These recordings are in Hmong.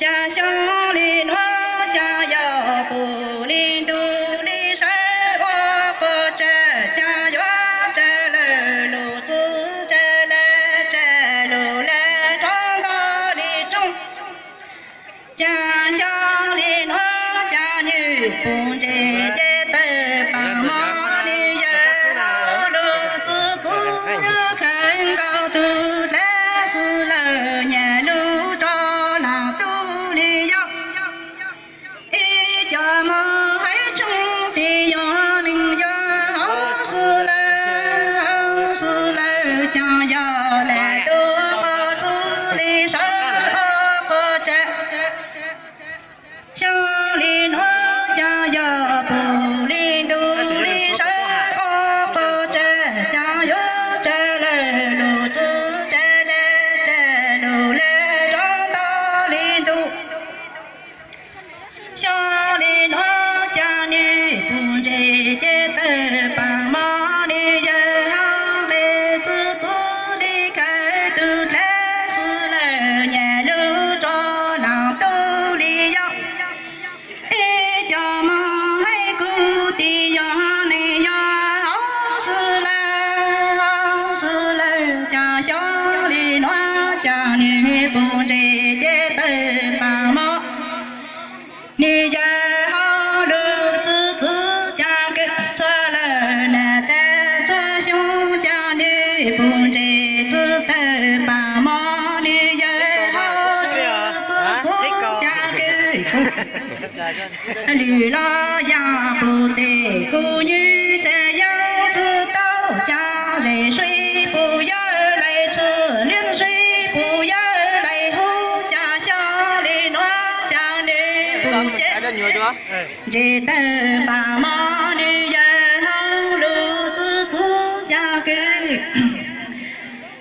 Cas xyoo li nuav cas yog pum li ntuj li sawv ua quas tsag, cas yuav tsawg lawm lug txwv tsawg le tsawg lug le rov nto li rooj. Cas xyoo li nuav cas nwg pum ntses ces tawg paag mog, nwg yawg lug txwv txwv khaws nkaus tug dlav xwb lawm, nyam lug rov laag tub li yog ib co moog haiv tsoog ti yog neeg yog hauv xwb lawm, hauv xwb lawm, cas yog lam tub qhov txwv li sawv ua quas tsag. Xyoo li nuav cas yog pum li ntuj li sawv ua quas tsag, cas yuav tsawg lawm lug txwv tsawg le tsawg lug le rov nto li ntuj. Xyoo li nuav cas nwg pum ntses ces tawg paag mog, nwg yawg hauv nqe txwv txwv li khaws tug dlav xwb lawm, nyam lug rov laag tub li yog ib co moog haiv kuv ti yog neeg yog hauv xwb lawm, hauv xwb lawm, cas xyoo li nuav cas nwg pum ntses ces tawg paag mog, nwg yawg hauv lug txwv txwv cas kws txhua lawm nam tag txhua xyoo cas nwg pum ntses txwv tawg paag mog, nwg yawg hauv txwv txwv cas kws lwm los yaag pum tes kuv nywj txag yeeb txwv tau, cas zes sui pum yawg lais txwv liab sui pum yawg lais hub, cas xyoo li nuav cas nwg pum ntses tawg paag mog, nwg yawg hauv lug txwv txwv cas kws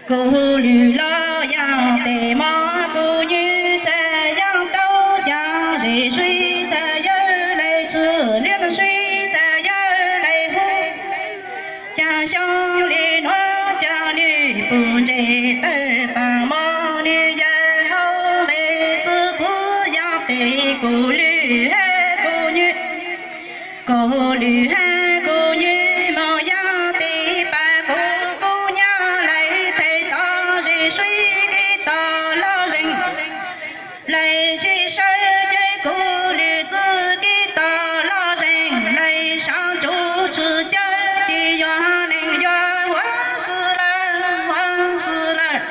kuv lwm los yaag tes mog, kuv nywj txag yeeb tau, cas zes sui txag yawg lais txwv liab sui txag yawg lais hub, cas xyoo li nuav cas nwg pum ntses tawg paag mog, nwg yawg hauv nqe txwv txwv yaag tes kuv lwm hab kuv nywj, kuv lwm hab kuv nywj moog yaag tes pas kuv kub nyab lais thais tod zes sui kib tod loj zeeg, lais sib sawb ces kuv lwm txwv kib tod loj zeeg, lais saav tsuv tshwm cawv tis yog neeg yog huv xwb lawm, huv xwb lawm.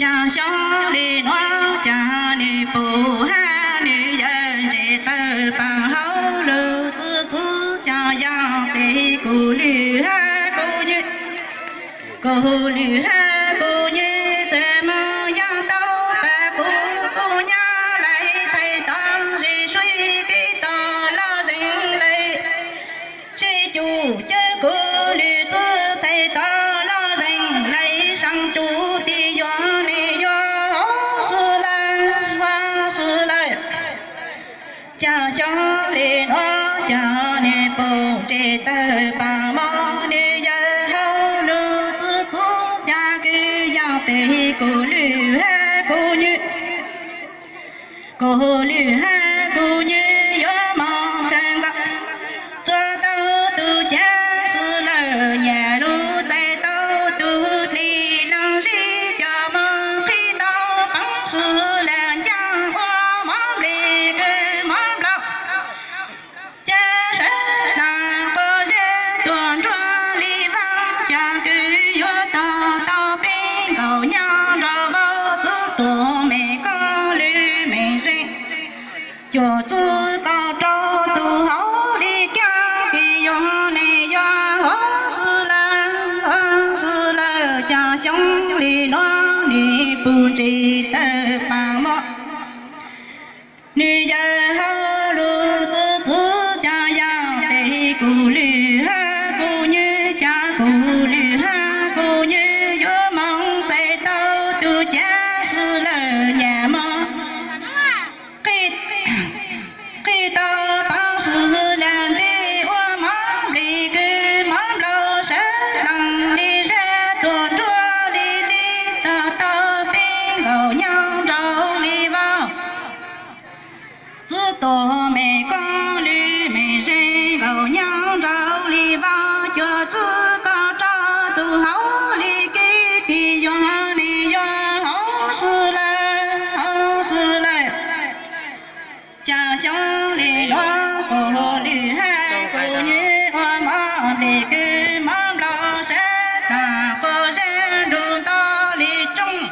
Cas xyoo li nuav cas nwg pum hab nwg yawg ntses tawg paag hauv lug txwv txwv cas yaag tes kuv lwm hab kuv nywj, kuv lwm hab kuv nywj txag moog yaag tau pas kuv kub nyab lais thais tod zes sui kib tod loj zeeg, lais sib cum cawv kuv lwm txwv thais tod loj zeeg, lais saav tsuv tis yog neeg yog huv xwb lawm, huv xwb lawm. Cas xyoo li nuav cas nwg pum ntses tawg paag mog, nwg yawg hauv lug txwv txwv cas kws yaag tes kuv lwm hab kuv nywj, kuv lwm hab kuv nywj yuav moog kawg nkaus txhua tau tug cav xwb lawm, nyam lug txais tau tug dlig leeg zib cov moog qhib tau paab xwb lawm, ncaaj ua mov nplis kws mov nplaum, cav sawv dlaag quas zeb tuam nruab li vaaj, cas kws yuav tog tau peb nkaum nyaaj nrog vauv txwv tuam, meem koj lwm meem zeej, cuam txwv koj rau tug hauv li kiag tis yog neeg yog huv xwb lawm, huv xwb lawm. Cas xyoo li nuav nwg pum ntses tawg paag mog, nwg yawg hauv lug txwv txwv cas yaag tes kuv lwm hab kuv nywj, cas kuv lwm hab kuv nywj yuav moog txais tau tug cav xwb lawm, nyam moog qhib tau paab xwb lawm, nti ua mov nplis kws mov nplaum, sawv dlaag li zeb tuam nruab li li, tog tau peb nkaum nyaaj nrog Nplej kws mob nplaum sab taag quas zeb nrug nto li tsooj,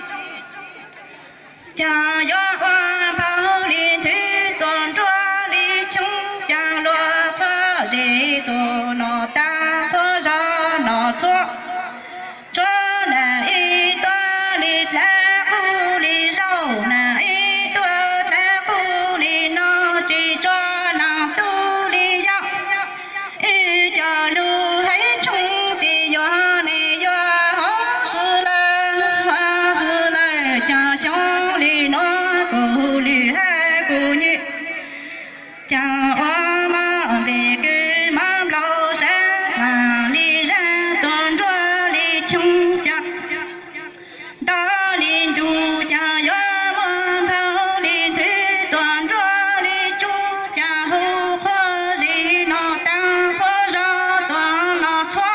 caag yuav ua nphaum li nthwv tuam nruab li choob, caag luag qhuav zig tuam nom taag qhuav zog nom txhua. Tshuav naag ib tuab li dlaav qub li zaug, naag ib tuab dlaav qub li no, tsi tsua naag tub li yau. Ib cov lug haiv tshoob tis yuav ne yuav hauv xwb lawm, hauv xwb lawm, caag xyoo li nuav kuv lwm hab kuv nywm. Caag ua mob nplej kws mob nplaum sab taag li zag tuam nruab li choob, caag nto li ntug, caag yuav muaj nphaum li nthwv tuam nruab li tsooj, caag hu qhuav zig nom taag qhuav zog tuam nom txhua.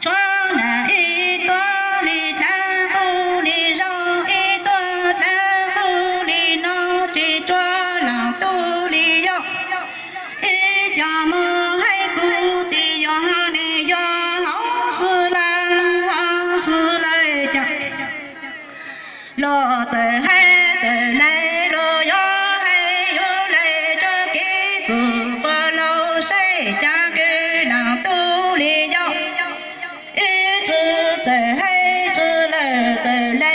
Tshuav naag ib tuab li dlaav qub li zaug, ib tuab dlaav qub li no, tsi tsua naag tub li yau. Ib cov muag haiv kuv tis yuav ne yuav hauv xwb lawm, hauv xwb lawm, caag luag txawm haiv txawm le, luag yuav haiv yuav le, tsuas kev txwm quas laug saib caag kws naag tub li yau. Ib txwm txawm haiv txwm lawm txawm le,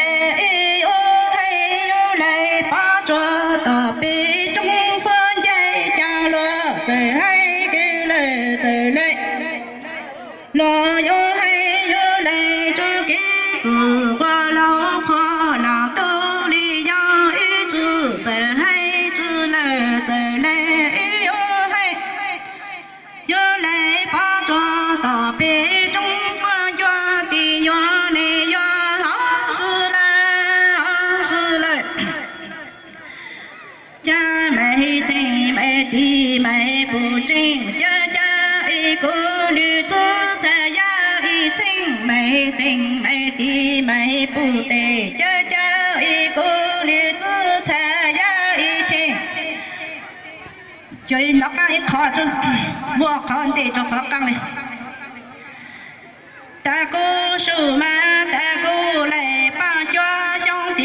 ib yuav haiv yuav le, pab tsuas tom peb roob fuab ncaim, caag luag txawm haiv kws lawm txawm le. Luag yuav haiv yuav le, tsuas kev txwm quas laug qhuav naag tub li yau. Ib txwm txawm haiv txwm lawm txawm le, ib yuav haiv yuav le, pab tsuas tom peb roob fuab ncuab tis yuav ne yuav hauv xwb lawm, hauv xwb lawm. Caag maiv teeg maiv tiv maiv pum tseeb, caag caag ib kuv lwm txwv txhaj yaj ib txheej. Maiv teeg maiv tiv maiv pum tes, caag caag ib kuv lwm txwv txhaj yaj ib txheej. Cuag li nov qaab ib qhov, muaj qhov ntej rua qhov qaab le. Taag kuv sub mas taag